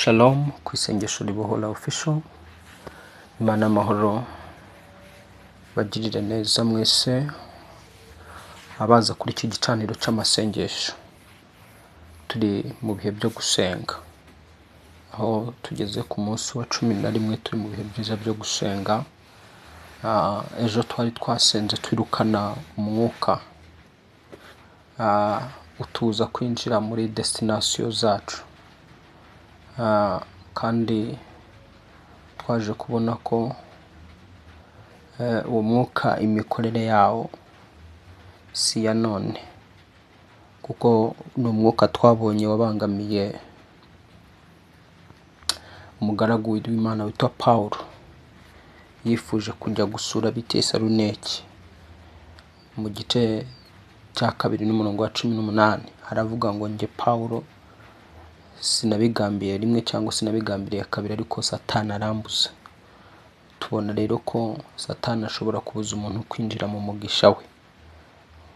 Shalom ku isengesho ribohora official. Imana amahoro bagirire neza mwese abaza kuri iki gicaniro cy'amasengesho. Turi mu bihe byo gusenga, aho tugeze ku munsi wa 11, turi mu bihe byiza byo gusenga. Ejo twari twasenze twirukana umwuka utuza kwinjira muri destination zacu. Kandi twaje kubona ko uwo mwuka imikorere yawo si iya none, kuko ni umwuka twabonye wabangamiye umugaragu w'Imana witwa Pawulo. Yifuje kujya gusura ab'i Tesalonike. Mu gice cya 2 n'umurongo wa 18 haravuga ngo: "Njye Pawulo sinabigambiye rimwe cyangwa sinabigambiriye kabiri, ariko Satani arambuza." Tubona rero ko Satani ashobora kubuza umuntu kwinjira mu mugisha we.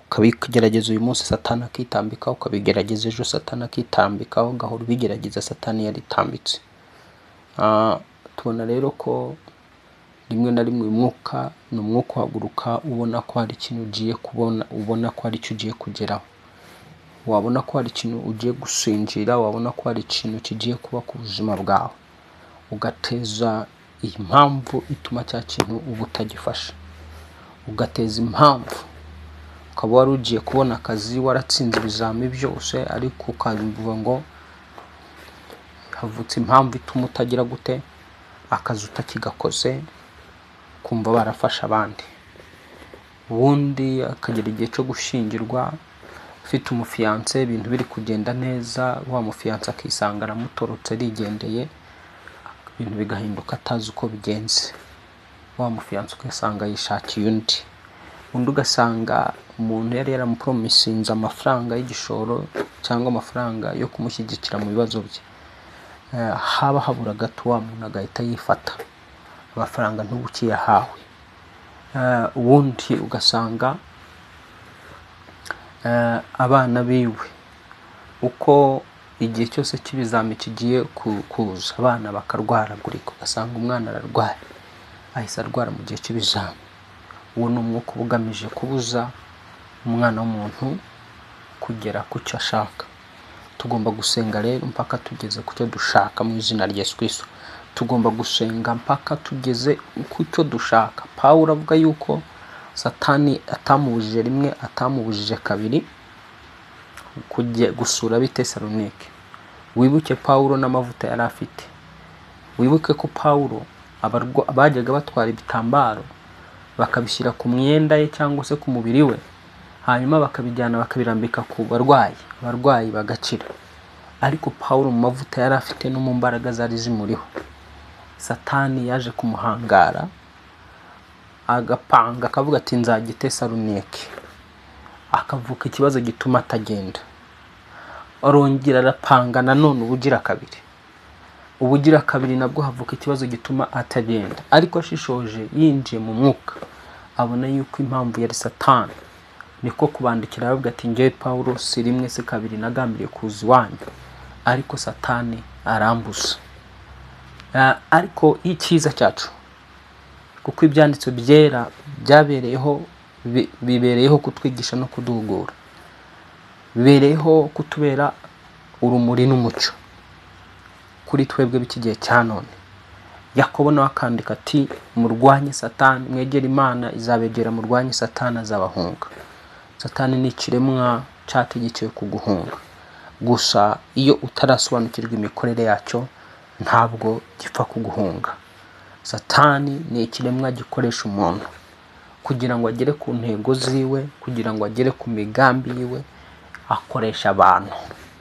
Ukabigerageza uyu munsi, Satani akitambika, ukabigerageza ejo, Satani akitambika, ugahora ubigerageza, Satani yaritambitse. Tubona rero ko rimwe na rimwe uyu mwuka ni umwuka uhaguruka ubona ko hari ikintu ugiye kubona, ubona ko hari icyo ugiye kugeraho, wabona ko hari ikintu ugiye gusinzira, wabona ko hari ikintu kigiye kuba ku buzima bwawe, ugateza impamvu ituma cya kintu uba utagifasha, ugateza impamvu ukaba wari ugiye kubona akazi, waratsinze ibizami byose, ariko ukavuga ngo havutse impamvu ituma utagira gute, akazi utakigakoze, kumva barafasha abandi. Ubundi akagera igihe cyo gushyingirwa, ufite umufiancé, ibintu biri kugenda neza, wa mufiancé akisanga aramutorotse, arigendeye, ibintu bigahinduka atazi uko bigenze. Wa mufiancé ugasanga yishakiye undi. Undi ugasanga umuntu yari yaramupromisinze amafaranga y'igishoro cyangwa amafaranga yo kumushyigikira mu bibazo bye, haba habura gato wa muntu agahita yifata amafaranga, ntuba ukiyahawe. Ubundi ugasanga abana biwe, uko igihe cyose cy'ibizami kigiye kuza, abana bakarwaragurika, ugasanga umwana ararwaye, ahise arwara mu gihe cy'ibizami. Uwo ni umwuka uba ugamije kubuza umwana w'umuntu kugera ku cyo ashaka. Tugomba gusenga rero mpaka tugeze ku cyo dushaka mu izina rya Yesu Kristo. Tugomba gusenga mpaka tugeze ku cyo dushaka. Pawulo avuga yuko Satani atamubujije rimwe, atamubujije kabiri kujya gusura ab'i Tesalonike. Wibuke Pawulo n'amavuta yari afite. Wibuke ko Pawulo bajyaga batwara ibitambaro bakabishyira ku myenda ye cyangwa se ku mubiri we, hanyuma bakabijyana bakabirambika ku barwayi, abarwayi bagakira. Ariko Pawulo mu mavuta yari afite no mu mbaraga zari zimuriho, Satani yaje kumuhangara, agapanga akavuga ati: "Nzajya i Tesalonike," akavuka ikibazo gituma atagenda. Arongera arapanga nanone ubugira kabiri, ubugira kabiri nabwo havuka ikibazo gituma atagenda. Ariko ashishoje, yinjiye mu mwuka, abona yuko impamvu yari Satani, niko kubandikira aravuga ati: "Njyewe Pawulo si rimwe si kabiri nagambiriye kuza iwanyu, ariko Satani arambuza." Ariko icyiza cyacu, kuko ibyanditswe byera byabereyeho bibereyeho kutwigisha no kuduhugura, bibereyeho kutubera urumuri n'umucyo kuri twebwe b'iki gihe cya none. Yakobo nawe akandika ati: "Murwanye Satani, mwegere Imana izabegera, murwanye Satani azabahunga." Satani ni ikiremwa cyategekewe kuguhunga gusa. Iyo utarasobanukirwa imikorere yacyo, ntabwo gipfa kuguhunga. Satani ni ikiremwa gikoresha umuntu kugira ngo agere ku ntego ziwe, kugira ngo agere ku migambi yiwe. Akoresha abantu,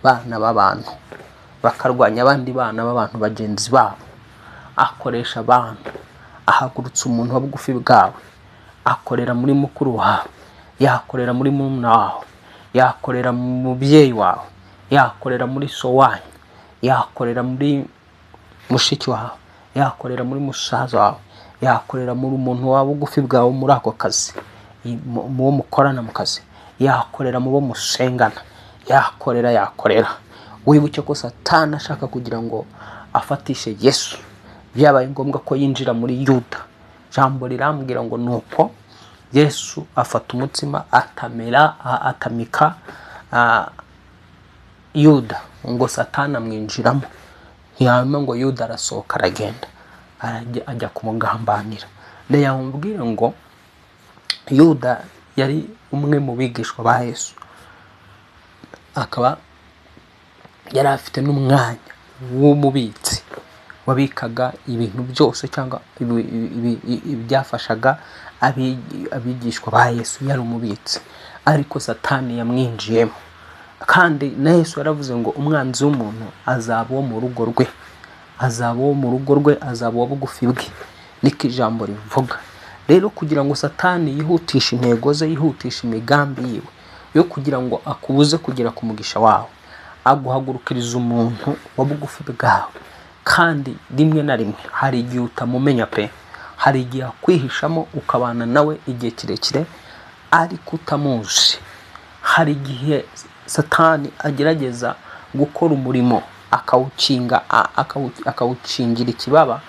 bana b'abantu, bakarwanya abandi bana b'abantu bagenzi babo. Akoresha abantu, ahagurutsa umuntu wa bugufi bwawe, akorera muri mukuru wawe, yakorera muri murumuna wawe, yakorera mu mubyeyi wawe, yakorera muri so wanyu, yakorera muri mushiki wawe, yakorera muri musaza wawe, yakorera muri umuntu wa bugufi bwawe muri ako kazi, mu bo mukorana mu kazi, yakorera mu bo musengana, yakorera, yakorera. Wibuke ko Satani ashaka kugira ngo afatishe Yesu, byabaye ngombwa ko yinjira muri Yuda. Ijambo rirambwira ngo nuko Yesu afata umutsima, atamira, atamika Yuda, ngo Satani amwinjiramo. Hanyuma ngo Yuda arasohoka, aragenda, ajya kumugambanira. Ndayamubwira ngo Yuda yari umwe mu bigishwa ba Yesu, akaba yari afite n'umwanya w'umubitsi wabikaga ibintu byose cyangwa ibyafashaga abigishwa ba Yesu. Yari umubitsi, ariko Satani yamwinjiyemo. Kandi na Yesu yaravuze ngo umwanzi w'umuntu azaba uwo mu rugo rwe, azaba uwo mu rugo rwe, azaba uwo bugufi bwe, niko ijambo rivuga. Rero kugira ngo Satani yihutishe intego ze, yihutishe imigambi yiwe yo kugira ngo akubuze kugera ku mugisha wawe, aguhagurukiriza umuntu wa bugufi bwawe. Kandi rimwe na rimwe hari igihe utamumenya pe, hari igihe akwihishamo ukabana nawe igihe kirekire ariko utamuzi. Hari igihe Satani agerageza gukora umurimo akawukinga, akawukingira ikibaba,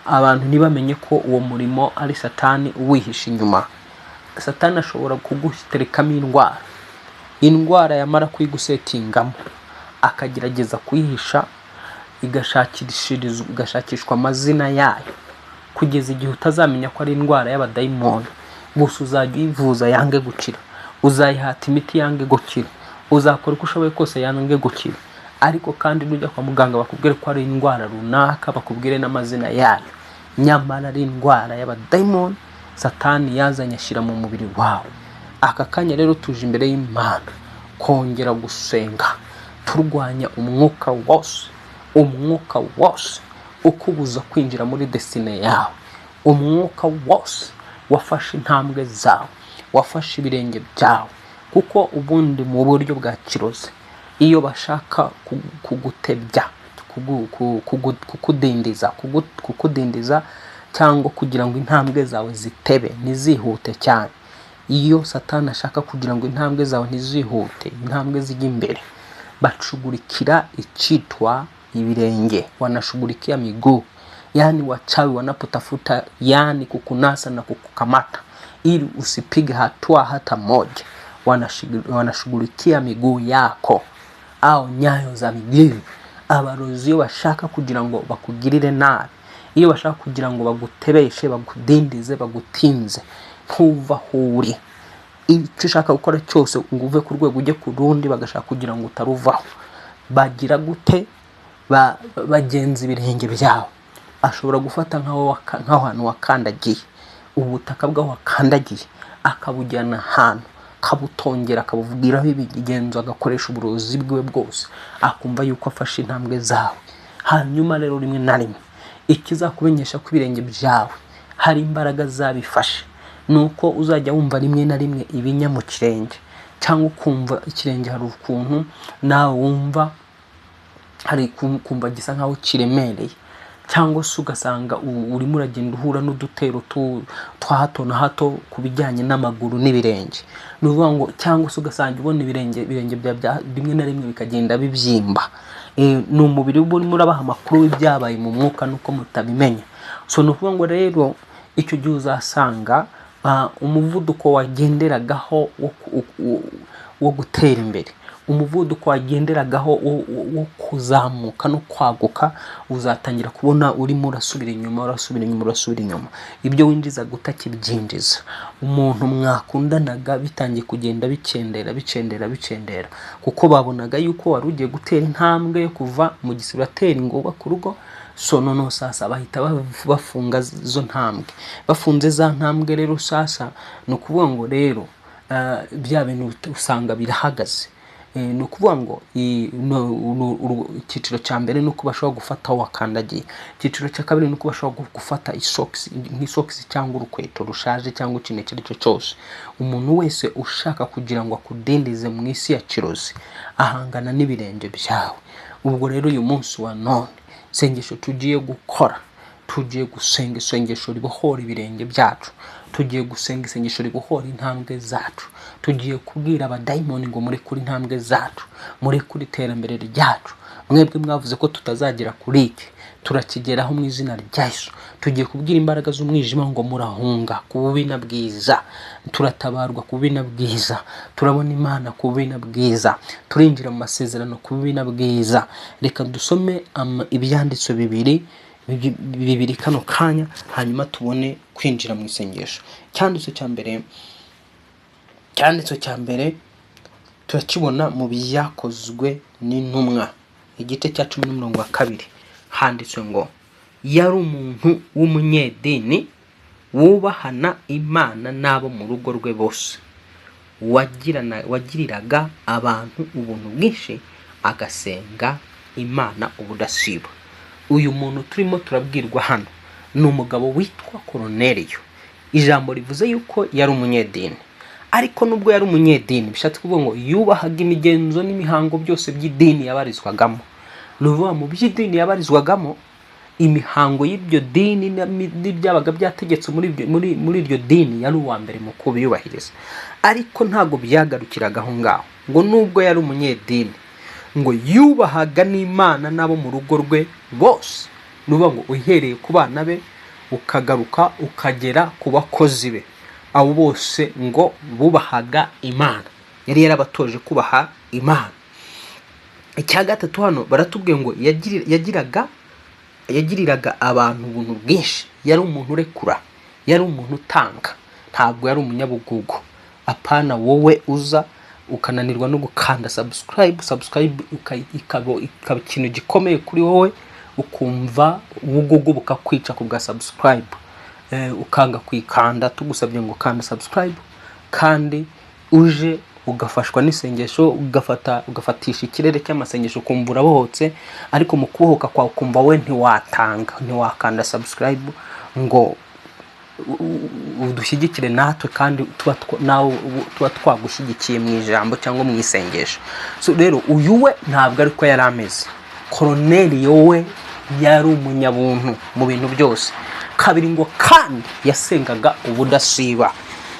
abantu ntibamenye ko uwo murimo ari Satani uwihishe inyuma. Satani ashobora kuguterekamo indwara, indwara yamara kuyigusetingamo akagerageza kuyihisha, igashakishwa amazina yayo kugeza igihe utazamenya ko ari indwara y'abadayimoni. Gusa uzajya uyivuza yange gukira, uzayihata imiti yange gukira, uzakora uko ushoboye kose yange gukira. Ariko kandi nujya kwa muganga bakubwire ko ari indwara runaka, bakubwire n'amazina yayo, nyamara ari indwara y'abadayimoni Satani yazanye ashyira mu mubiri wawe. Aka kanya rero tuje imbere y'Imana kongera gusenga, turwanya umwuka wose, umwuka wose ukubuza kwinjira muri destiny yawe, umwuka wose wafashe intambwe zawe, wafashe ibirenge byawe. Kuko ubundi mu buryo bwa kirozi, iyo bashaka kugutebya, kukudindiza cyangwa kugira ngo intambwe zawe zitebe, ntizihute cyane, iyo Satani ashaka kugira ngo intambwe zawe ntizihute, intambwe zijye imbere, bashughulikia icyitwa ibirenge, wanashughulikia miguu. Yani wachawi wanapotafuta yani kukunasa na kukukamata ili usipige hatua hata moja, wanashughulikia miguu yako au nyayo za miguu. Abarozi iyo bashaka kugira ngo bakugirire nabi, iyo bashaka kugira ngo bagutebeshe, bagudindize, bagutinze, ntuva aho uri, icyo ushaka gukora cyose ngo uve ku rwego ujye ku rundi, bagashaka kugira ngo utaruvaho, bagira gute? Bagenza ibirenge byawe. Ashobora gufata nk'aho hantu wakandagiye, ubutaka bw'aho wakandagiye, akabujyana ahantu, akabutongera, akabuvugiraho ibigenzo, agakoresha uburozi bwiwe bwose, akumva yuko afashe intambwe zawe. Hanyuma rero rimwe na rimwe ikizakumenyesha ko ibirenge byawe hari imbaraga zabifashe ni uko uzajya wumva rimwe na rimwe ibinya mu kirenge, cyangwa ukumva ikirenge hari ukuntu nawe wumva hari kumva gisa nkaho kiremereye, cyangwa se ugasanga urimo uragenda uhura n'udutero twa hato na hato ku bijyanye n'amaguru n'ibirenge. Ni ukuvuga ngo cyangwa se ugasanga ubona ibirenge byawe rimwe na rimwe bikagenda bibyimba. Ni umubiri uba urimo urabaha amakuru y'ibyabaye mu mwuka nuko mutabimenya. So ni ukuvuga ngo rero icyo gihe uzasanga umuvuduko wagenderagaho wo gutera imbere, umuvuduko wagenderagaho wo kuzamuka no kwaguka, uzatangira kubona urimo urasubira inyuma, urasubira inyuma, urasubira inyuma. Ibyo winjizaga utakibyinjiza, umuntu mwakundanaga bitangiye kugenda bikendera, bikendera, bikendera, kuko babonaga yuko wari ugiye gutera intambwe yo kuva mu gisibateri ngo wubake urugo. So noneho sasa bahita bafunga izo ntambwe. Bafunze za ntambwe rero sasa ni ukuvuga ngo rero bya bintu usanga birahagaze. Ni ukuvuga ngo icyiciro cya mbere ni uko bashobora gufata aho wakandagiye. Icyiciro cya kabiri ni uko bashobora gufata isokisi, nk'isokisi cyangwa urukweto rushaje cyangwa ikintu icyo ari cyo cyose. Umuntu wese ushaka kugira ngo akudindize mu isi ya kirozi ahangana n'ibirenge byawe. Ubwo rero uyu munsi wa none isengesho tugiye gukora, tugiye gusenga isengesho ribohora ibirenge byacu, tugiye gusenga isengesho ribohora intambwe zacu, tugiye kubwira abadayimoni ngo murekure intambwe zacu, murekure iterambere ryacu, Mwebwe mwavuze ko tutazagera kuri iki, turakigeraho mu izina rya Yesu. Tugiye kubwira imbaraga z'umwijima ngo murahunga ku bubi na bwiza, turatabarwa ku bubi na bwiza, turabona Imana ku bubi na bwiza, turinjira mu masezerano ku bubi na bwiza. Reka dusome ibyanditswe bibiri bibiri kano kanya, hanyuma tubone kwinjira mu isengesho. Icyanditswe cya mbere turakibona mu Byakozwe n'Intumwa, igice cya 10 n'umurongo wa 2. Handitswe ngo yari umuntu w'umunyedini wubahana Imana n'abo mu rugo rwe bose, wagiriraga abantu ubuntu bwinshi, agasenga Imana ubudasiba. Uyu muntu turimo turabwirwa hano ni umugabo witwa Koroneliyo. Ijambo rivuze yuko yari umunyedini, ariko nubwo yari umunyedini, bishatse kuvuga ngo yubahaga imigenzo n'imihango byose by'idini yabarizwagamo. Ni ukuvuga mu by'idini yabarizwagamo, imihango y'iryo dini n'ibyabaga byategetswe muri iryo dini, yari uwa mbere mu kubiyubahiriza. Ariko ntabwo byagarukiraga aho ngaho, ngo nubwo yari umunyedini, ngo yubahaga n'Imana n'abo mu rugo rwe bose. Ni ukuvuga ngo uhereye ku bana be ukagaruka ukagera ku bakozi be, abo bose ngo bubahaga Imana, yari yarabatoje kubaha Imana. Icya gatatu hano baratubwiye ngo yagiriraga abantu ubuntu bwinshi. Yari umuntu urekura, yari umuntu utanga, ntabwo yari umunyabugugu. Apana wowe uza ukananirwa no gukanda subscribe, subscribe ikaba ikintu gikomeye kuri wowe, ukumva ubugugu bukakwica ku bwa subscribe, ukanga kwikanda tugusabye ngo kanda subscribe, kandi uje ugafashwa n'isengesho, ugafatisha ikirere cy'amasengesho, ukumva urabohotse, ariko mu kubohoka kwawe ukumva we ntiwatanga, ntiwakanda subscribe ngo udushyigikire natwe, kandi nawe tuba twagushyigikiye mu ijambo cyangwa mu isengesho. So rero uyu we ntabwo ariko yari ameze. Koroneliyo we yari umunyabuntu mu bintu byose. Kabiri ngo kandi yasengaga ubudasiba.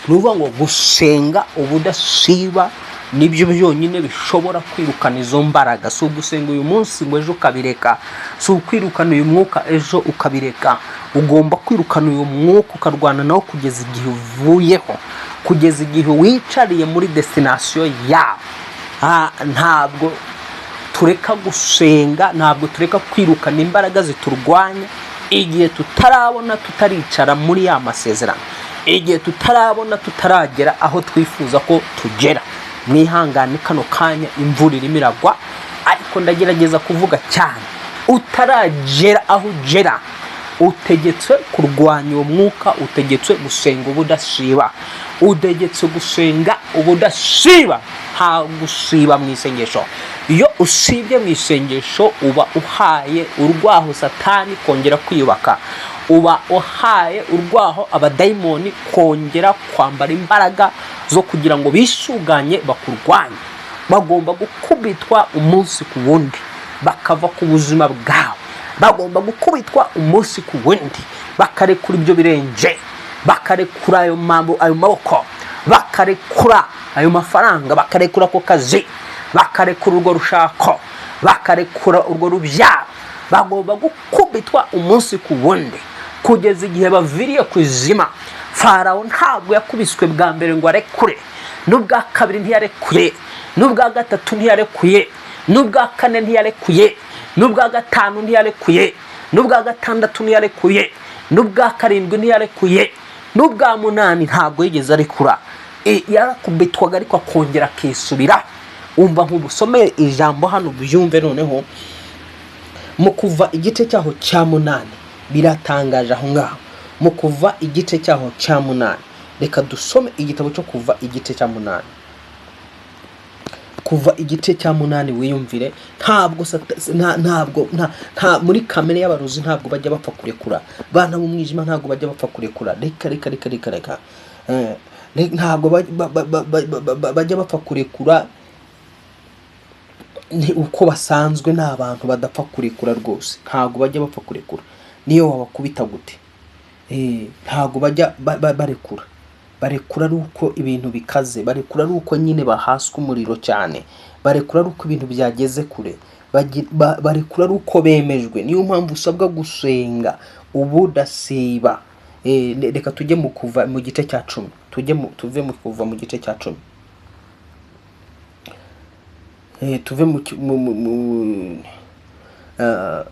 Ni ukuvuga ngo gusenga ubudasiba nibyo byonyine bishobora kwirukana izo mbaraga. Si ugusenga uyu munsi ngo ejo ukabireka, si ukwirukana uyu mwuka ejo ukabireka. Ugomba kwirukana uyu mwuka ukarwana nawo kugeza igihe uvuyeho, kugeza igihe wicariye muri destination yawe. Ntabwo tureka gusenga, ntabwo tureka kwirukana imbaraga ziturwanya igihe tutarabona, tutaricara muri ya masezerano, igihe tutarabona, tutaragera aho twifuza ko tugera. Mwihangane, kano kanya imvura irimo iragwa, ariko ndagerageza kuvuga cyane. Utaragera aho ugera, utegetswe kurwanya uwo mwuka, utegetswe gusenga ubudasiba, utegetswe gusenga ubudasiba. Nta gusiba mu isengesho. Iyo usibye mu isengesho uba uhaye urwaho Satani kongera kwiyubaka, uba uhaye urwaho abadayimoni kongera kwambara imbaraga zo kugira ngo bisuganye bakurwanye. Bagomba gukubitwa umunsi ku wundi bakava ku buzima bwawe, bagomba gukubitwa umunsi ku wundi bakarekura ibyo birenge, bakarekura ayo maboko, bakarekura ayo mafaranga, bakarekura ako kazi, bakarekura urwo rushako, bakarekura urwo rubyaro. Bagomba gukubitwa umunsi ku wundi kugeza igihe baviriye ku izima. Farawo ntabwo yakubiswe bwa mbere ngo arekure, n'ubwa kabiri ntiyarekuye, n'ubwa gatatu ntiyarekuye, n'ubwa kane ntiyarekuye, n'ubwa gatanu ntiyarekuye, n'ubwa gatandatu ntiyarekuye, n'ubwa karindwi ntiyarekuye, n'ubwa munani ntabwo yigeze arekura. Yarakubitwaga ariko akongera akisubira. Umva nk'ubusomeye ijambo hano byumve noneho mu Kuva igice cyaho cya 8, biratangaje aho ngaho. Mu Kuva igice cyaho cya 8, reka dusome igitabo cyo Kuva igice cya 8. Kuva igice cya 8, wiyumvire. Ntabwo ntabwo nta muri kamere y'abarozi ntabwo bajya bapfa kurekura. Bana b'umwijima ntabwo bajya bapfa kurekura. Reka reka reka reka reka. Ntabwo bajya bapfa kurekura. Ni uko basanzwe, ni abantu badapfa kurekura rwose, ntabwo bajya bapfa kurekura niyo wabakubita gute. Ntabwo bajya barekura. Barekura ari uko ibintu bikaze, barekura ari uko nyine bahaswe umuriro cyane, barekura ari uko ibintu byageze kure. Barekura ari uko bemejwe. Niyo mpamvu usabwa gusenga ubudasiba. Reka tujye mu Kuva mu gice cya 10, tuve mu Kuva mu gice cya 10. Tuve mu ki- mu mu- mu- ah,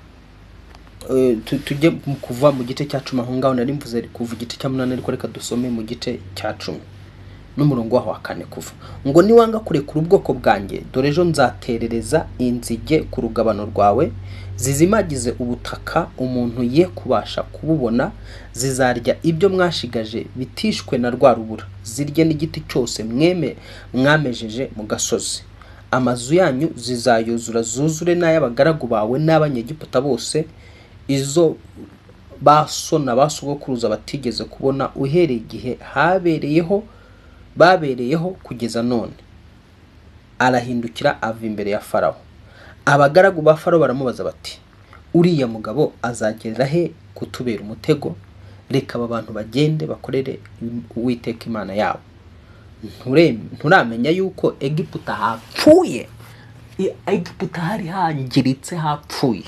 eh, tu- tujye mu Kuva mu gice cya 10. Aho ngaho nari mvuze Kuva igice cya 8, ariko reka dusome mu gice cya 10 n'umurongo waho wa 4. Kuva ngo: "Niwanga kurekura ubwoko bwanjye, dore ejo nzaterereza inzige ku rugabano rwawe, zizimagize ubutaka, umuntu ye kubasha kububona. Zizarya ibyo mwashigaje bitishwe na rwa rubura, zirye n'igiti cyose mweme mwamejeje mu gasozi. Amazu yanyu zizayuzura zuzure, n'ay'abagaragu bawe n'Abanyegiputa bose, izo ba so na ba sogokuruza batigeze kubona uhereye igihe babereyeho kugeza none." Arahindukira ava imbere ya Farawo. Abagaragu ba Farawo baramubaza bati: "Uriya mugabo azagerera he kutubera umutego? Reka aba bantu bagende bakorere Uwiteka Imana yabo. Nturamenya yuko Egiputa hapfuye?" Egiputa hari hangiritse, hapfuye.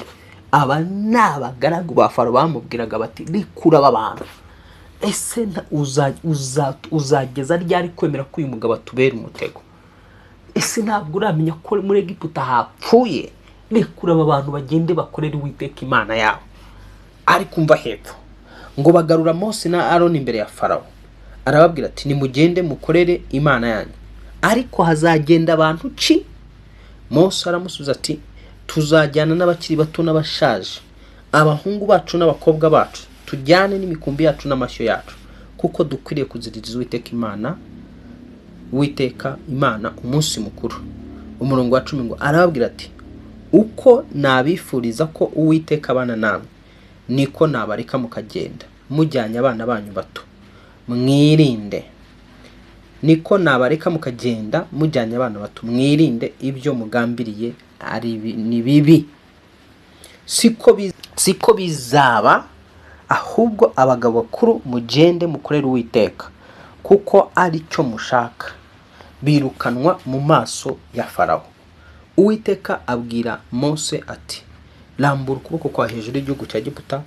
Aba ni abagaragu ba Farawo bamubwiraga bati: "Rekura aba bantu. Ese uzageza ryari kwemera ko uyu mugabo atubera umutego? Ese ntabwo uramenya ko muri Egiputa hapfuye? Rekura aba bantu bagende bakorere Uwiteka Imana yabo." Ariko umva hepfo ngo: "Bagarura Mose na Aroni imbere ya Farawo. Arababwira ati: 'Nimugende mukorere Imana yanyu, ariko hazagenda abantu ki?' Mose aramusubiza ati: 'Tuzajyana n'abakiri bato n'abashaje, abahungu bacu n'abakobwa bacu, tujyane n'imikumbi yacu n'amashyo yacu, kuko dukwiriye kuziririza Uwiteka Imana umunsi mukuru.'" Umurongo wa 10 ngo: "Arababwira ati: 'Uko nabifuriza ko Uwiteka abana namwe, niko nabareka mukagenda mujyanye abana banyu bato. Mwirinde, niko nabareka mukagenda mujyanye abana bato. Mwirinde ibyo mugambiriye, ni bibi. Siko bizaba, ahubwo abagabo bakuru mugende mukorere Uwiteka, kuko ari cyo mushaka.' Birukanwa mu maso ya Farawo. Uwiteka abwira Mose ati: 'Rambura ukuboko kwawe hejuru y'igihugu cya Egiputa,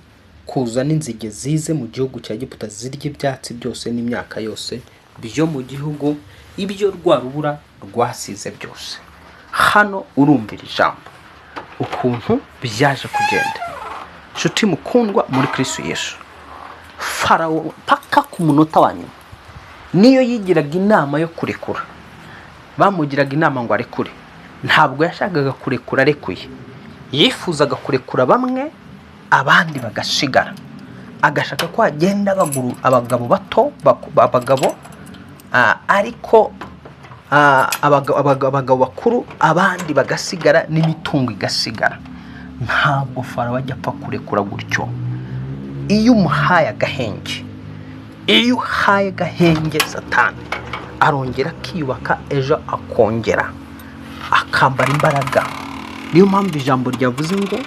kuza n'inzige zize mu gihugu cya Egiputa, zirya ibyatsi byose n'imyaka yose byo mu gihugu, ibyo rwa rubura rwasize byose.'" Hano urumvira ijambo ukuntu byaje kugenda. Nshuti mukundwa muri Kristo Yesu, Farawo paka ku munota wa nyuma niyo yigiraga inama yo kurekura, bamugiraga inama ngo arekure, ntabwo yashakaga kurekura arekuye. Yifuzaga kurekura bamwe, abandi bagasigara, agashaka ko hagenda abagabo bato, abagabo, ariko abagabo bakuru, abandi bagasigara n'imitungo igasigara. Ntabwo Farawo ajya apfa kurekura gutyo. Iyo umuhaye agahenge, iyo uhaye agahenge Satani, arongera akiyubaka, ejo akongera akambara imbaraga. Niyo mpamvu ijambo ryavuze ngo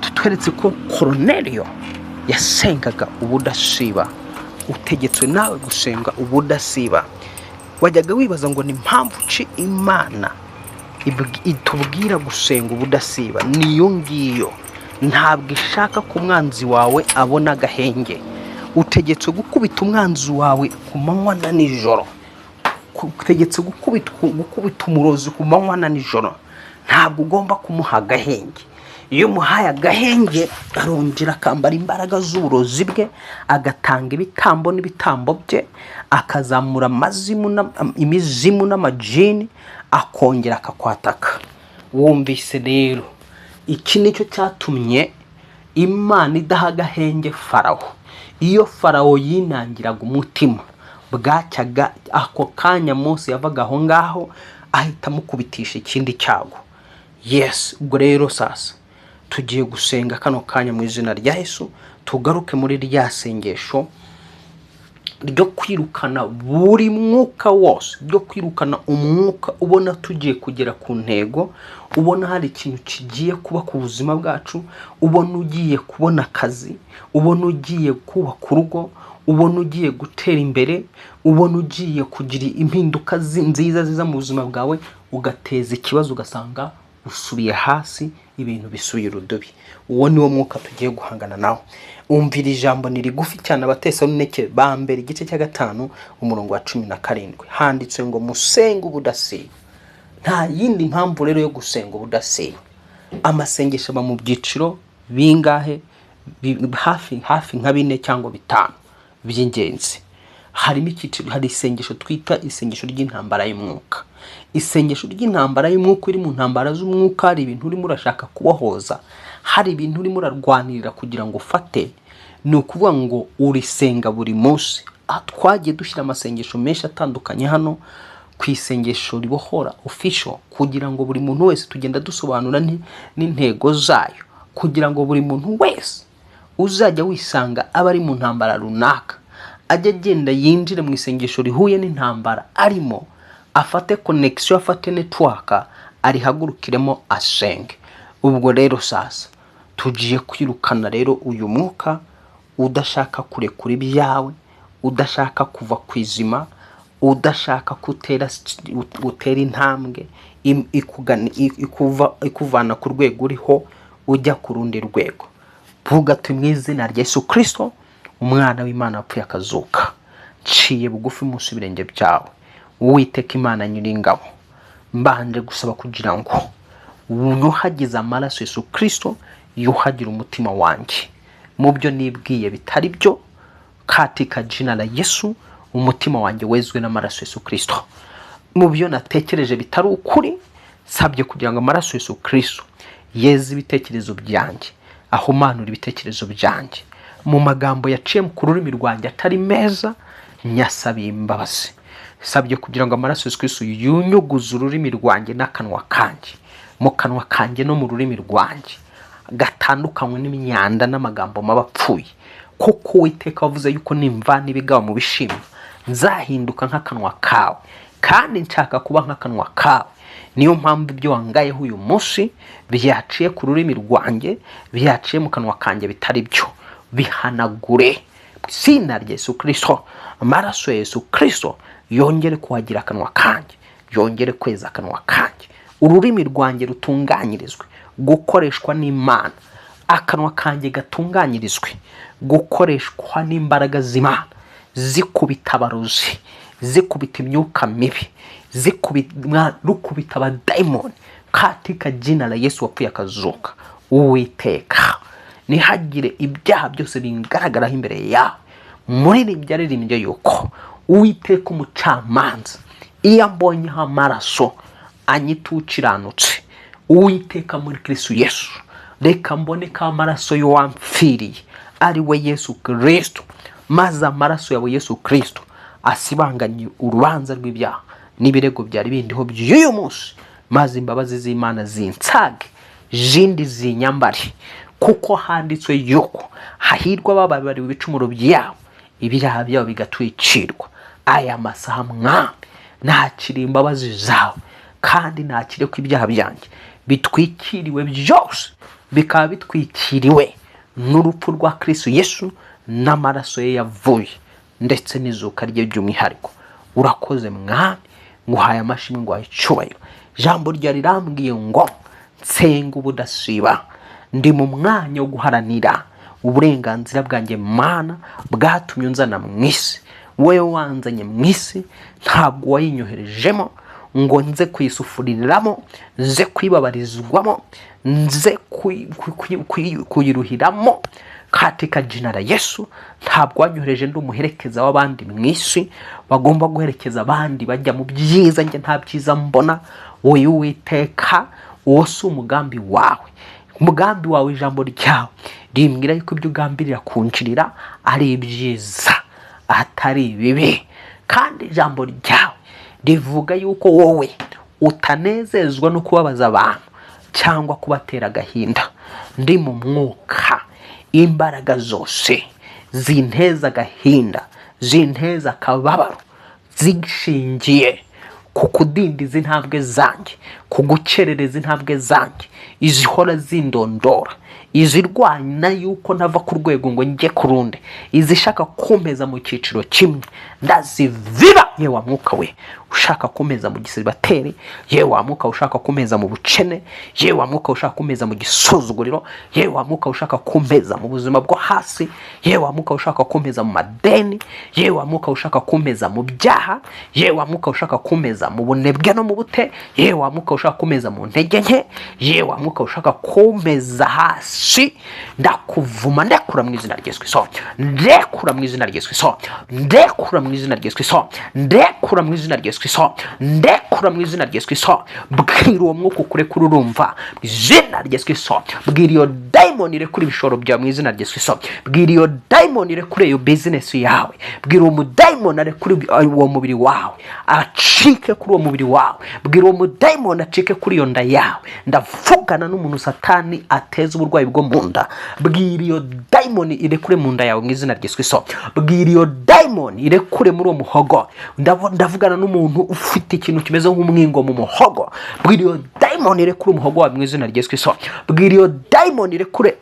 tutweretse ko Koroneliyo yasengaga ubudasiba. Utegetswe nawe gusenga ubudasiba. Wajyaga wibaza ngo ni mpamvu ki Imana itubwira gusenga ubudasiba? Niyo ngiyo. Ntabwo ishaka ko umwanzi wawe abona agahenge. Utegetswe gukubita umwanzi wawe ku manywa na nijoro. Utegetse gukubita umurozi ku manywa na nijoro. Ntabwo ugomba kumuha agahenge. Iyo umuhaye agahenge, arongera akambara imbaraga z'uburozi bwe, agatanga ibitambo n'ibitambo bye, akazamura amazimu imizimu n'amajini, akongera akakwataka. Wumvise rero, iki nicyo cyatumye Imana idaha agahenge Farawo. Iyo Farawo yinangiraga umutima, bwacyaga ako kanya Mose yavaga aho ngaho ahita amukubitisha ikindi cyago. Yes, ubwo rero sasa tugiye gusenga kano kanya mu izina rya Yesu. Tugaruke muri rya sengesho ryo kwirukana buri mwuka wose, ryo kwirukana umwuka ubona tugiye kugera ku ntego, ubona hari ikintu kigiye kuba ku buzima bwacu, ubona ugiye kubona akazi, ubona ugiye kubaka urugo, ubona ugiye gutera imbere, ubona ugiye kugira impinduka nziza ziza mu buzima bwawe, ugateza ikibazo ugasanga Usubiye hasi, ibintu bisubiye urudubi. Uwo ni wo mwuka tugiye guhangana nawo. Umvira, ijambo ni rigufi cyane. Abatesalonike ba mbere, igice cya 5, umurongo wa 17, handitse ngo: "Musenge ubudasiba." Nta yindi mpamvu rero yo gusenga ubudasiba. Amasengesho aba mu byiciro bingahe? Hafi nka bine cyangwa bitanu by'ingenzi. Harimo icyiciro, hari isengesho twita isengesho ry'intambara y'umwuka. Isengesho ry'intambara y'umwuka, uri mu ntambara z'umwuka, hari ibintu urimo urashaka kubohoza, hari ibintu urimo urarwanirira kugira ngo ufate. Ni ukuvuga ngo urisenga buri munsi. Aha twagiye dushyira amasengesho menshi atandukanye hano ku Isengesho Ribohora Official, kugira ngo buri muntu wese, tugenda dusobanura n'intego zayo, kugira ngo buri muntu wese uzajya wisanga aba ari mu ntambara runaka, ajye agenda yinjire mu isengesho rihuye n'intambara arimo, afate connection, afate network, arihagurukiremo asenge. Ubwo rero sasa tugiye kwirukana rero uyu mwuka udashaka kurekura ibyawe, udashaka kuva ku izima, udashaka kutera utera intambwe ikuvana ku rwego uriho ujya ku rundi rwego. Vuga ati: "Mu izina rya Yesu Kirisito, umwana w'Imana wapfuye akazuka, nciye bugufi munsi y'ibirenge byawe, Uwiteka Imana Nyiringabo. Mbanje gusaba kugira ngo wuhagize amaraso Yesu Kirisito, yuhagire umutima wanjye mu byo nibwiye bitari byo. Katika jina la Yesu, umutima wanjye wezwe n'amaraso Yesu Kirisito. Mu byo natekereje bitari ukuri, nsabye kugira ngo amaraso Yesu Kirisito yeze ibitekerezo byanjye, ahumanura ibitekerezo byanjye. Mu magambo yaciye ku rurimi rwanjye atari meza, nyasabiye imbabazi. Sabye kugira ngo amaraso Yesu Kristo yunyuguze ururimi rwanjye n'akanwa kanjye, mu kanwa kanjye no mu rurimi rwanjye gatandukanywe n'imyanda n'amagambo mabi apfuye, kuko Uwiteka wavuze yuko nimvana ibigaba mu bishimwa nzahinduka nk'akanwa kawe, kandi nshaka kuba nk'akanwa kawe. Niyo mpamvu ibyo wangayeho uyu munsi byaciye ku rurimi rwanjye, byaciye mu kanwa kanjye bitari byo, bihanagure mu izina rya Yesu Kirisito. Amaraso ya Yesu Kirisito yongere kuhagira akanwa kanjye, yongere kweza akanwa kanjye, ururimi rwanjye rutunganyirizwe gukoreshwa n'Imana, akanwa kanjye gatunganyirizwe gukoreshwa n'imbaraga z'Imana, zikubita abarozi, zikubita imyuka mibi, zikubita, rukubita abadayimoni, katika jina la Yesu wapfuye akazuka. Uwiteka, ntihagire ibyaha byose bingaragaraho imbere yawe. Muririmbyi aririmbye yuko Uwiteka umucamanza iyo ambonyeho amaraso anyita ukiranutse. Uwiteka, muri Kristo Yesu, reka mboneke amaraso y'uwampfiriye, ari we Yesu Kirisito, maze amaraso yawe Yesu Kirisito asibanganye urubanza rw'ibyaha n'ibirego byari bindiho by'uyu munsi, maze imbabazi z'Imana zinsage, jindi zinyambare, kuko handitswe yuko hahirwa bababariwe ibicumuro byabo, ibyaha byabo bigatwikirwa. Aya masaha, Mwami, nakira imbabazi zawe, kandi nakire ko ibyaha byanjye bitwikiriwe byose, bikaba bitwikiriwe n'urupfu rwa Kristo Yesu n'amaraso ye yavuye, ndetse n'izuka rye by'umwihariko. Urakoze Mwami, nguhaye amashimwe, nguhaye icyubahiro. Ijambo rya rirambwiye ngo nsenga ubudasiba. Ndi mu mwanya wo guharanira uburenganzira bwanjye, Mana, bwatumye unzana mu isi. Wowe wanzanye mu isi, ntabwo wayinyoherejemo ngo nze kuyisufuriramo, nze kuyibabarizwamo, nze kuyiruhiramo. Katika jina la Yesu, ntabwo wanyohereje ndi umuherekeza w'abandi mu isi bagomba guherekeza abandi bajya mu byiza, njye nta byiza mbona. Wowe Uwiteka, uwo si umugambi wawe. Umugambi wawe, ijambo ryawe rimbwira yuko ibyo ugambirira kunshirira ari ibyiza, atari ibibi, kandi ijambo ryawe rivuga yuko wowe utanezezwa no kubabaza abantu cyangwa kubatera agahinda. Ndi mu mwuka, imbaraga zose zinteza agahinda, zinteza akababaro, zishingiye ku kudindiza intambwe zanjye, ku gukerereza intambwe zanjye, izihora zindondora. Izirwanya yuko ntava ku rwego ngo njye ku rundi, izishaka kumpeza mu cyiciro kimwe, ndaziviba. Ye wa mwuka we ushaka kumpeza mu gisiribateri, ye wa mwuka ushaka kumpeza mu bukene, ye wa mwuka ushaka kumpeza mu gisuzuguriro, ye wa mwuka ushaka kumpeza mu buzima bwo hasi, ye wa mwuka ushaka kumpeza mu madeni, ye wa mwuka ushaka kumpeza mu byaha, ye wa mwuka ushaka kumpeza mu bunebwe no mu bute, ye wa mwuka ushaka kumpeza mu ntege nke, ye wa mwuka ushaka kumpeza hasi, ndakuvuma. Ndekura mu izina rya Yesu Kristo. Ndekura mu izina rya Yesu Kristo. Ndekura mu izina rya Yesu Kristo. Ndekura mu izina rya Yesu Kristo. Ndekura mu izina rya Yesu Kristo. Bwira uwo mwuka ukurekura, urumva? Mu izina rya Yesu Kristo. Bwira iyo dayimoni irekura ibishoro byawe mu izina rya Yesu Kristo. Bwira iyo dayimoni irekure iyo bizinesi yawe. Bwira uwo mudayimoni arekure uwo mubiri wawe, acike kuri uwo mubiri wawe. Bwira uwo mudayimoni acike kuri iyo nda yawe. Ndavugana n'umuntu Satani ateza uburwayi bwo mu nda. Bwira iyo dayimoni irekure mu nda yawe mu izina rya Yesu Kristo. Bwira iyo dayimoni irekure muri uwo muhogo. Ndavugana n'umuntu ufite ikintu kimeze nk'umwingo mu muhogo. Bwira iyo dayimoni irekure umuhogo wawe mu izina rya Yesu Kristo. Bwira iyo dayimoni irekure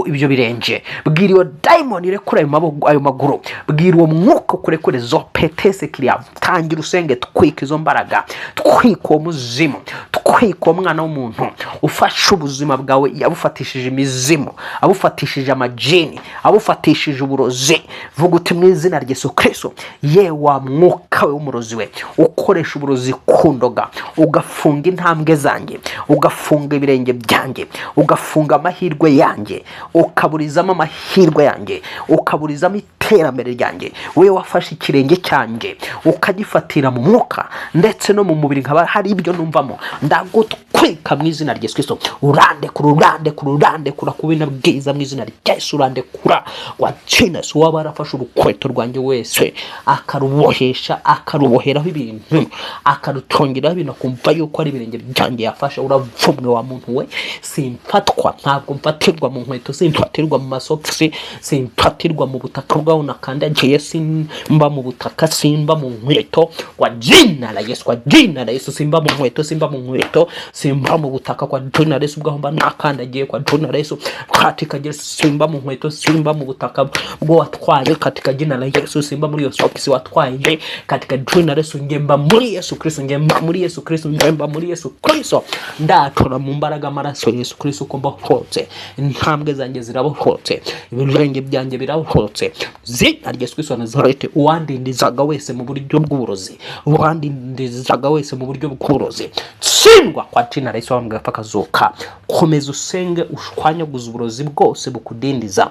ibyo birenge. Bwira iyo dayimoni irekure ayo maboko, ayo maguru. Bwira uwo mwuka ukurekure zo petese kiriya. Tangira usenge, twika izo mbaraga, twika uwo muzimu, twika uwo mwana w'umuntu ufashe ubuzima bwawe, yabufatishije imizimu, abufatishije amajini, abufatishije uburozi. Vuga uti: "Mu izina rya Yesu Kristo, ye wa mwuka we w'umurozi we ukoresha uburozi kundoga, ugafunga intambwe zanjye, ugafunga ibirenge byanjye, ugafunga amahirwe yanjye, ukaburizamo amahirwe yanjye, ukaburizamo iterambere ryanjye, we wafashe ikirenge cyanjye ukagifatira mu mwuka ndetse no mu mubiri, nkaba hari ibyo numvamo, ndagutwika mu izina rya Yesu Kristo. Urandekura, urandekura, urandekura ku bina bwiza mu izina rya Yesu. Urandekura wa Yesu. Waba warafashe urukweto rwanjye wese, akarubohesha, akaruboheraho ibintu, akarutongeraho ibintu, akumva yuko ari ibirenge byanjye yafashe, uravumwe wa muntu we. Simfatwa, ntabwo mfatirwa mu nkweto, simfatirwa mu masogisi, simfatirwa mu butaka bwaho nakandagiye, simba mu butaka, simba mu nkweto, kwa jina la Yesu, kwa jina la Yesu. Simba mu nkweto, simba mu nkweto, simba mu butaka, kwa jina la Yesu, bwaho mba nakandagiye, kwa jina la Yesu, katika Yesu. Simba mu nkweto, simba mu butaka bwo watwaye, katika jina la Yesu. Simba muri iyo sogisi watwaye, katika jina la Yesu. Ngemba muri Yesu Kristo, ngemba muri Yesu Kristo, ngemba muri Yesu Kristo. Ndatura mu mbaraga amaraso ya Yesu Kristo uko mbohotse, intambwe zanjye zirabohotse, ibirenge byanjye birabohotse, zina rya Yesu Kristo wa Nazareti. Uwandindizaga wese mu buryo bw'uburozi, uwandindizaga wese mu buryo bw'uburozi, tsindwa kwa jina la Yesu wambwe akazuka. Komeza usenge, ushwanyaguza uburozi bwose bukudindiza.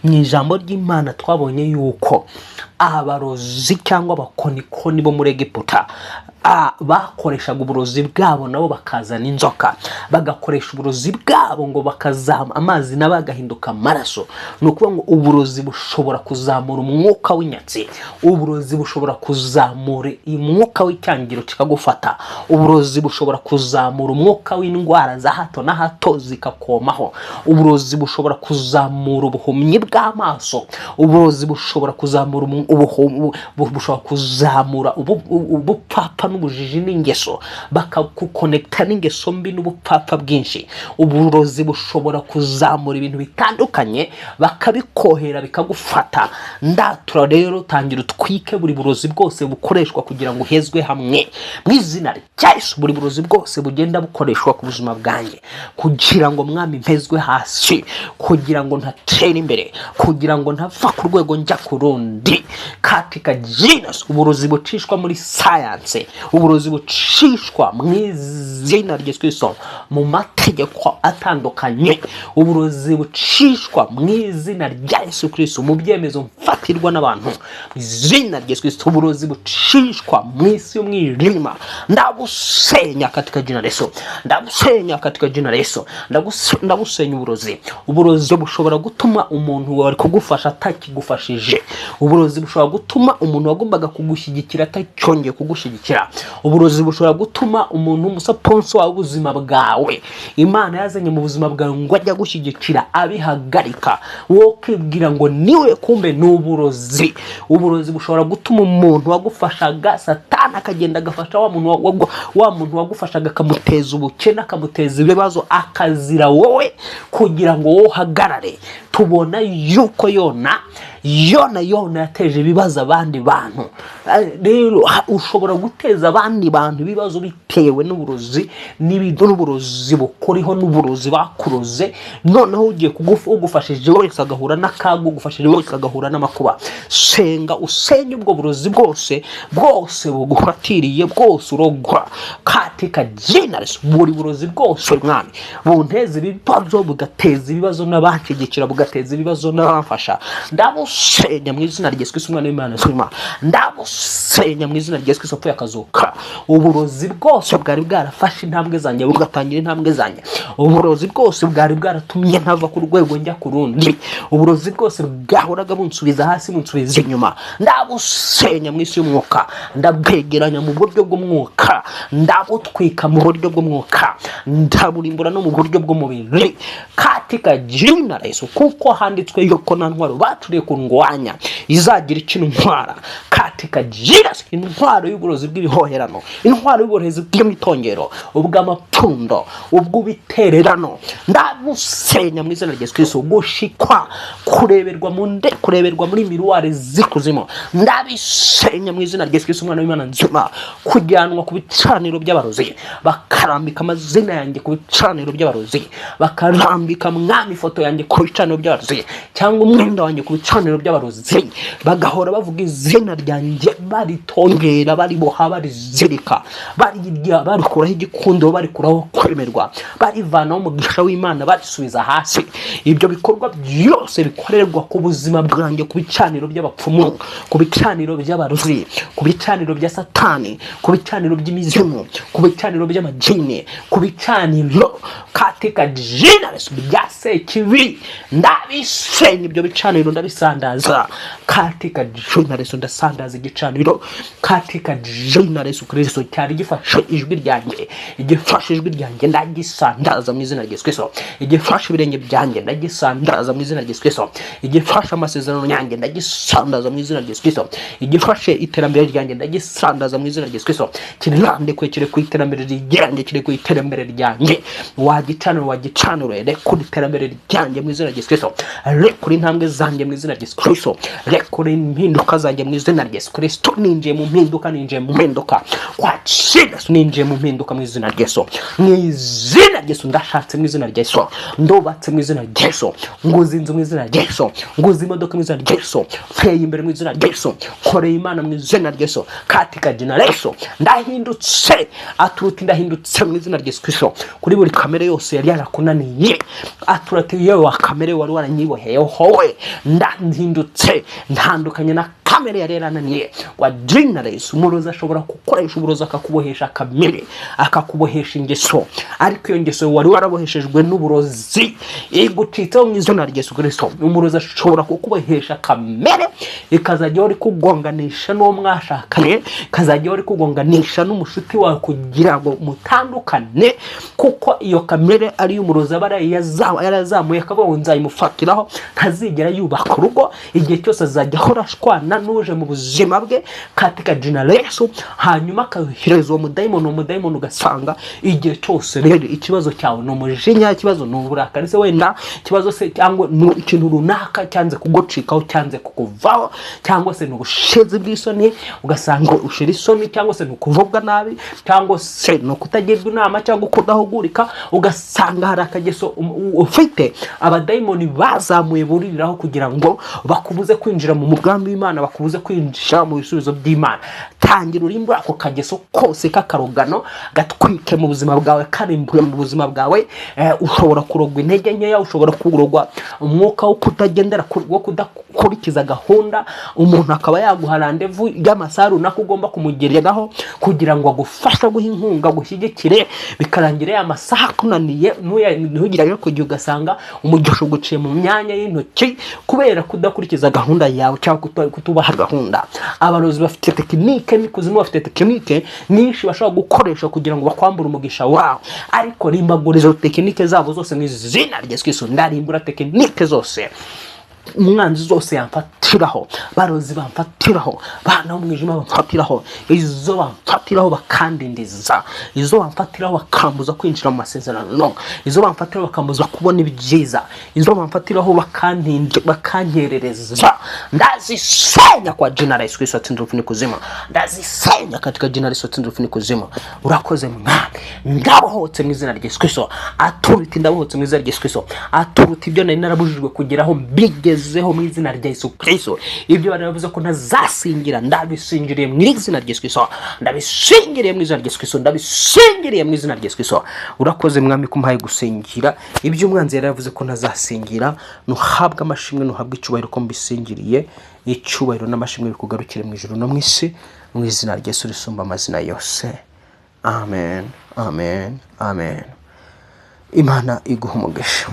Mu ijambo ry'Imana twabonye yuko abarozi cyangwa abakonikoni bo muri Egiputa bakoreshaga uburozi bwabo, nabo bakazana inzoka, bagakoresha uburozi bwabo ngo bakazama amazi nabo agahinduka amaraso. Ni ukuvuga ngo uburozi bushobora kuzamura umwuka w'inyatsi, uburozi bushobora kuzamura umwuka w'icyangiro kikagufata, uburozi bushobora kuzamura umwuka w'indwara za hato na hato zikakomaho, uburozi bushobora kuzamura ubuhumyi bw'amaso, uburozi bushobora kuzamura bushobora kuzamura ubupfapfa n'ubujiji n'ingeso, bakagukonekita n'ingeso mbi n'ubupfapfa bwinshi. Uburozi bushobora kuzamura ibintu bitandukanye, bakabikohera bikagufata. Ndatura rero, tangira utwike buri burozi bwose bukoreshwa kugira ngo uhezwe hamwe mu izina rya Yesu. Buri burozi bwose bugenda bukoreshwa ku buzima bwanjye kugira ngo, Mwami, mpezwe hasi, kugira ngo ntatera imbere, kugira ngo ntava ku rwego njya ku rundi, katika jina. Uburozi bucishwa muri sayanse, uburozi bucishwa mu izina rya Yesu Kristo mu mategeko atandukanye, uburozi bucishwa mu izina rya Yesu Kristo mu byemezo mfatirwa n'abantu, mu izina rya Yesu Kristo, uburozi bucishwa mu isi y'umwijima, ndabusenya katika jina la Yesu. Ndabusenya katika jina la Yesu. Ndabusenya uburozi. Uburozi bushobora gutuma umuntu wari kugufasha atakigufashije. Uburozi. bushobora gutuma umuntu wagombaga kugushyigikira atacyongeye kugushyigikira. Uburozi bushobora gutuma umuntu, umusponsor wawe w'ubuzima bwawe, Imana yazanye mu buzima bwawe ngo ajye agushyigikira, abihagarika, wowe ukibwira ngo niwe, kumbe ni uburozi. Uburozi bushobora gutuma umuntu wagufashaga, Satani akagenda agafasha wa muntu wagufashaga, akamuteza ubukene, akamuteza ibibazo, akazira wowe kugira ngo wowe uhagarare. Tubona yuko Yona yateje ibibazo abandi bantu. Rero ushobora guteza abandi bantu ibibazo bitewe n'uburozi n'uburozi bukuriho, n'uburozi bakuroze. Noneho ugiye ugufashije wese agahura n'akaga, ugufashije wese agahura n'amakuba. Senga usenye ubwo burozi bwose, bwose bugufatiriye, bwose urogwa katika jina Yesu. Buri burozi bwose, Mwami, bunteza ibibazo, bugateza ibibazo n'abanshyigikira, bugateza ibibazo n'abamfasha, ndabusenya mu izina rya Yesu Kristo, umwana w'Imana nzima. Ndabusenya mu izina rya Yesu Kristo wapfuye akazuka. Uburozi bwose bwari bwarafashe intambwe zanjye, bugatangira intambwe zanjye, uburozi bwose bwari bwaratumye ntava ku rwego njya ku rundi, uburozi bwose bwahoraga bunsubiza hasi, bunsubiza inyuma, ndabusenya mu isi y'umwuka. Ndabwegeranya mu buryo bw'umwuka, ndabutwika mu buryo bw'umwuka, ndaburimbura no mu buryo bw'umubiri katika jina la Yesu, kuko handitswe yuko nta ntwaro bacuriye kundwanya izagira icyo intwara katika jina Yesu. Intwaro y'uburozi bw'ibihoherano, intwaro y'uburozi bw'imitongero, ubw'amapfundo, ubw'ibitererano, ndabusenya mu izina rya Yesu Kristo. Gushikwa, kureberwa mu nde, kureberwa muri miroir z'ikuzimu, ndabisenya mu izina rya Yesu Kristo, umwana w'Imana nzima. Kujyanwa ku bicaniro by'abarozi, bakarambika amazina yanjye ku bicaniro by'abarozi, bakarambika, Mwami, ifoto yanjye ku bicaniro by'abarozi, cyangwa umwenda wanjye ku bicaniro by'abarozi, bagahora bavuga izina ryanjye, baritongera, bariboha, barizirika, barirya, barikuraho igikundiro, barikuraho kwemerwa, barivanaho umugisha w'Imana, barisubiza hasi. Ibyo bikorwa byose bikorerwa ku buzima bwanjye ku bicaniro by'abapfumu, ku bicaniro by'abarozi, ku bicaniro bya Satani, ku bicaniro by'imizimu, ku bicaniro by'amajini, ku bicaniro katika jina Yesu bya sekibi, ndabisenya ibyo bicaniro, ndabisandaza katika jina Yesu. Ndasandaza igicaniro katika jina Yesu Kristo cyari gifashe ijwi ryanjye. Igifashe ijwi ryanjye ndagisandaza mu izina rya Yesu Kristo. Igifashe ibirenge byanjye ndagisandaza mu izina rya Yesu Kristo. Igifashe amasezerano yanjye ndagisandaza mu izina rya Yesu Kristo. Igifashe iterambere ryanjye ndagisandaza mu izina rya Yesu Kristo. Kirandekwe, kiri ku iterambere ryanjye, kiri ku iterambere ryanjye. Wagicanura, wagicanure, rekura iterambere ryanjye mu izina rya Yesu Kristo. Rekura intambwe zanjye mu izina rya Yesu Kristo. Rekura impinduka zanjye mu izina rya Yesu Kristo. Ninjiye mu mpinduka, ninjiye mu mpinduka kwa Yesu, ninjiye mu mpinduka mu izina rya Yesu, mu izina rya Yesu. Ndashatse mu izina rya Yesu, ndubatse mu izina rya Yesu, nguze inzu mu izina rya Yesu, nguze imodoka mu izina rya Yesu, nteye imbere mu izina rya Yesu, nkoreye Imana mu izina rya Yesu, katika jina la Yesu. Ndahindutse, aturuti ndahindutse mu izina rya Yesu Kristo. Kuri buri kamere yose yari yarakunaniye, aturati yewe wa kamere wari waranyiboheyeho we, ndahindutse, ntandukanye na kamere yari yarananiye wa jina la Yesu. Umurozi ashobora gukoresha uburozi akakubohesha kamere, akakubohesha ingeso, ariko iyo ngeso wari waraboheshejwe n'uburozi igucitseho mu izina rya Yesu Kristo. Umurozi ashobora kukubohesha kamere, ikazajya ihora ikugonganisha n'uwo mwashakanye, ikazajya ihora ikugonganisha n'umushuti wawe kugira ngo mutandukane, kuko iyo kamere ariyo umurozi aba yarazamuye, akavuga ngo nzayimufatiraho, ntazigera yubaka urugo, igihe cyose azajya ahora ashwana n'uje mu buzima bwe katika jina la Yesu. Hanyuma akayohereza uwo mudayimoni, uwo mudayimoni ugasanga igihe cyose rero ikibazo cyawe ni umujinya, ikibazo ni uburakari se wenda, ikibazo se cyangwa ni ikintu runaka cyanze kugucikaho, cyanze kukuvaho, cyangwa se ni ubushizi bw'isoni, ugasanga ushira isoni, cyangwa se ni ukuvuga nabi, cyangwa se ni ukutagirwa inama, cyangwa kudahugurika, ugasanga hari akageso ufite abadayimoni bazamuye buririraho kugira ngo bakubuze kwinjira mu mugambi w'Imana, bakubuze kwinjira mu bisubizo by'Imana. Tangira urimbure ako kageso kose k'akarogano, gatwike mu buzima bwawe, karimbuye mu buzima bwawe. Ushobora kurogwa intege nkeya, ushobora kurogwa umwuka wo kutagendera wo kudakurikiza gahunda. Umuntu akaba yaguha rendez-vous y'amasaha runaka ugomba kumugereraho kugira ngo agufashe, guha inkunga, gushyigikire, bikarangira ya masaha akunaniye, ntugire kujya, ugasanga umugisha uguciye mu myanya y'intoki kubera kudakurikiza gahunda yawe cyangwa Nubaha gahunda. Abarozi bafite technique n'ikuzimu, bafite technique nyinshi bashobora gukoresha kugira ngo bakwambure umugisha wawe, ariko rimbagura izo technique zabo zose mu izina rya Yesu Kristo. Ndarimbura technique zose umwanzi zose yamfatiraho, barozi bamfatiraho, bana b'umwijima bamfatiraho, izo bamfatiraho bakandindiza, izo bamfatiraho bakambuza kwinjira mu masezerano, izo bamfatiraho bakambuza kubona ibyiza, izo bamfatiraho bakankerereza, ndazisenya kwa jina la Yesu Kristo atsinze urupfu n'ikuzimu. Ndazisenya katika jina la Yesu atsinze urupfu n'ikuzimu. Urakoze Mwami. Ndabohotse mu izina rya Yesu Kristo. Aturuta, ndabohotse mu izina rya Yesu Kristo. Aturuta ibyo nari narabujijwe kugeraho mbigezeho mu izina rya Yesu Kristo. Ibyo bari bavuze ko ntazasingira, ndabisingiriye mu izina rya Yesu Kristo. Ndabisingiriye mu izina rya Yesu Kristo. Ndabisingiriye mu izina rya Yesu Kristo. Urakoze Mwami ko umpaye gusingira ibyo umwanzi yari yavuze ko ntazasingira. Nuhabwe amashimwe, nuhabwe icyubahiro ko mbisingiriye. Icyubahiro n'amashimwe bikugarukire mu ijuru no mu isi, mu izina rya Yesu risumba amazina yose. Amen, amen, amen. Imana iguha umugisha.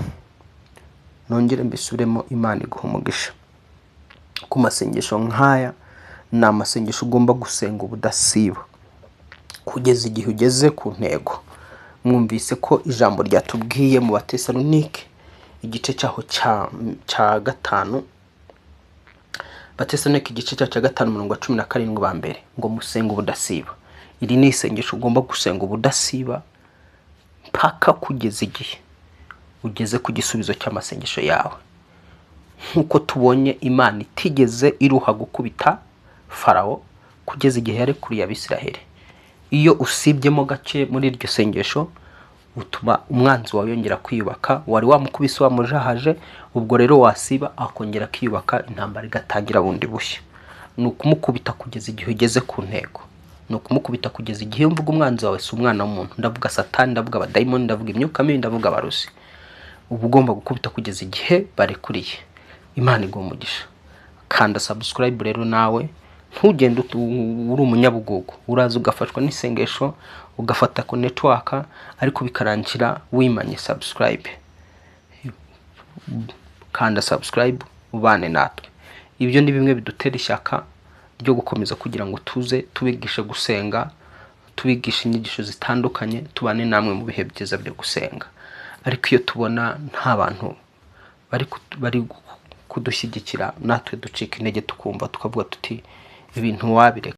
Nongere mbisubiremo, Imana iguha umugisha ku masengesho nk'aya. Ni amasengesho ugomba gusenga ubudasiba kugeza igihe ugeze ku ntego. Mwumvise ko ijambo ryatubwiye mu Batesalonike igice cyaho cya gatanu, Batesalonike igice cyaho cya 5, umurongo wa 17 ba mbere, ngo musenge ubudasiba. Iri ni isengesho ugomba gusenga ubudasiba mpaka kugeza igihe ugeze ku gisubizo cy'amasengesho yawe. Nk'uko tubonye Imana itigeze iruha gukubita Farawo kugeza igihe yarekuriye Abisiraheli. Iyo usibyemo gake muri iryo sengesho, utuma umwanzi wawe yongera kwiyubaka. Wari wamukubise, wamujahaje, ubwo rero wasiba akongera akiyubaka, intambara igatangira bundi bushya. Ni ukumukubita kugeza igihe ugeze ku ntego. Ni ukumukubita kugeza igihe, mvuga umwanzi wawe si umwana w'umuntu, ndavuga Satani, ndavuga abadayimoni, ndavuga imyuka mibi, ndavuga abarozi. Uba ugomba gukubita kugeza igihe barekuriye. Imana iguha umugisha. Kanda subscribe rero nawe, ntugende uri umunyabugugu. Uraza ugafashwa n'isengesho, ugafata ku network, ariko bikarangira wimanye subscribe. Kanda subscribe ubane natwe. Ibyo ni bimwe bidutera ishyaka ryo gukomeza kugira ngo tuze tubigishe gusenga, tubigishe inyigisho zitandukanye, tubane namwe mu bihe byiza byo gusenga. Ariko iyo tubona nta bantu bari kudushyigikira, natwe ducika intege, tukumva tukavuga tuti ibintu wabireka.